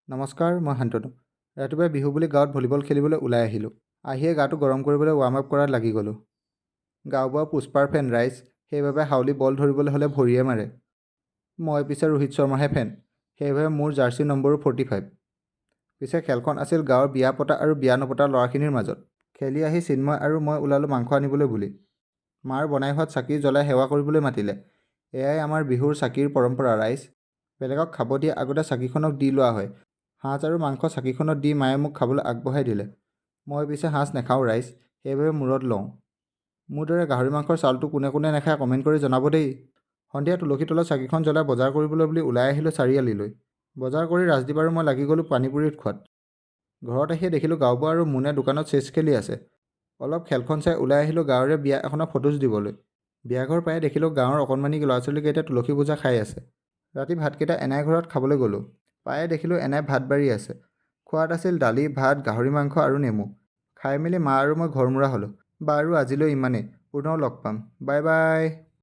নমস্কাৰ, মই শান্তনু। ৰাতিপুৱাই বিহু বুলি গাঁৱত ভলীবল খেলিবলৈ ওলাই আহিলোঁ। আহিয়ে গাটো গৰম কৰিবলৈ ৱাৰ্ম আপ কৰাত লাগি গ'লোঁ। গাঁওবুঢ়া পুষ্পাৰ ফেন ৰাইজ, সেইবাবে হাউলি বল ধৰিবলৈ হ'লে ভৰিয়ে মাৰে। মই পিছে ৰোহিত শৰ্মাৰহে ফেন, সেইবাবে মোৰ জাৰ্চি নম্বৰো 45। পিছে খেলখন আছিল গাঁৱৰ বিয়া পতা আৰু বিয়া নপতা ল'ৰাখিনিৰ মাজত। খেলি আহি চিন্ময় আৰু মই ওলালোঁ মাংস আনিবলৈ বুলি। মাৰ বনাই হোৱাত চাকি জ্বলাই সেৱা কৰিবলৈ মাতিলে। এয়াই আমাৰ বিহুৰ চাকিৰ পৰম্পৰা ৰাইজ। বেলেগক খাব দিয়া আগতে চাকিখনক দি লোৱা হয়। সাঁজ আৰু মাংস চাকিখনত দি মায়ে মোক খাবলৈ আগবঢ়াই দিলে। মই পিছে সাঁজ নাখাওঁ ৰাইজ, সেইবাবে মূৰত লওঁ। মোৰ দৰে গাহৰি মাংসৰ ছালটো কোনে কোনে নাখায় কমেণ্ট কৰি জনাব দেই। সন্ধিয়া তুলসী তলত চাকিখন জ্বলাই বজাৰ কৰিবলৈ বুলি ওলাই আহিলোঁ চাৰিআলিলৈ। বজাৰ কৰি ৰাজদ্বীপ আৰু মই লাগি গ'লোঁ পানীপুৰি খোৱাত। ঘৰত আহিয়ে দেখিলোঁ গাঁওবুঢ়া আৰু মুনে দোকানত চেছ খেলি আছে। অলপ খেলখন চাই ওলাই আহিলোঁ গাঁৱৰে বিয়া এখনৰ ফটোজ দিবলৈ। বিয়াঘৰ পায়ে দেখিলোঁ গাঁৱৰ অকণমানি ল'ৰা ছোৱালীকেইটাই তুলসী পূজা খাই আছে। ৰাতি ভাতকেইটা এনাইৰ ঘৰত খাবলৈ গ'লোঁ। পায়ে দেখিলোঁ এনাই ভাত বাঢ়ি আছে। খোৱাত আছিল দালি, ভাত, গাহৰি মাংস আৰু নেমু। খাই মেলি মা আৰু মই ঘৰমুৱা হ'লোঁ। বাৰু, আজিলৈ ইমানেই। পুনৰ লগ পাম। Bye bye.